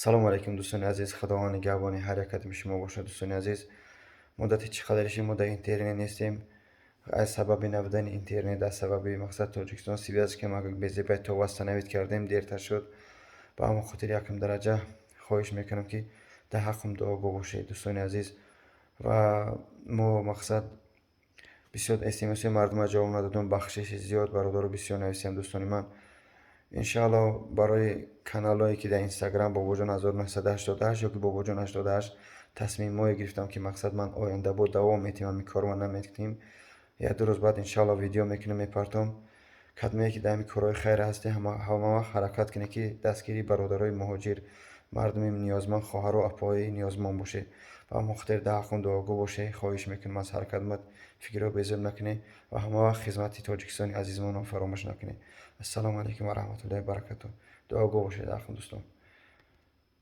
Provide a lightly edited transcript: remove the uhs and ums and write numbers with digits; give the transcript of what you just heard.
Салому алайкум, дӯстони азиз. Худованд нигаҳбони ҳар якатми шумо бошад, дӯстони азиз. Муддати чӣ қадариши мо дар интернет нестем. Аз сабаби набудани интернет, аз сабаби, мақсад, Тоҷикистон связь ки безебай то восстановить кардем, дертар шуд. Ба ҳамон хотир якум дараҷа хоҳиш мекунам, ки дар ҳаққум дуогӯ бошед, дӯстони азиз. Ва мо, мақсад, бисёр смсҳои мардума ҷавоб надодам. Бахшиши зиёд, бародаро, бисёр нависем, дӯстони ман. Иншаалло, барои каналҳое, ки дар Инстаграм Бобоҷон 1988 ёки Бобоҷон 88, тасмимҳое гирифтам, ки, мақсад, ман оянда бо давом метиҳам, ҳамин корро наметиҳем. Як-ду рӯз баъд, иншаалло, видео мекунем, мепартом. Кадмее ки дар ҳамин корҳои хайр ҳастед, ҳама вақт ҳаракат кунед, ки дастгирии бародарои муҳоҷир, мардуми ниёзманд, хоҳару апои ниёзманд бошед. Ба ҳамон хотир дар ҳаққум дуогӯ бошед. Хоҳиш мекунам, аз ҳаракатмат фикрҳо безор накунед ва ҳама вақт хизмати Тоҷикистони азизмонро фаромӯш накунед. Ассалому алайкум ва раҳматуллоҳи баракатуҳ. Дуогӯ бошед дар ҳаққум, дӯстон.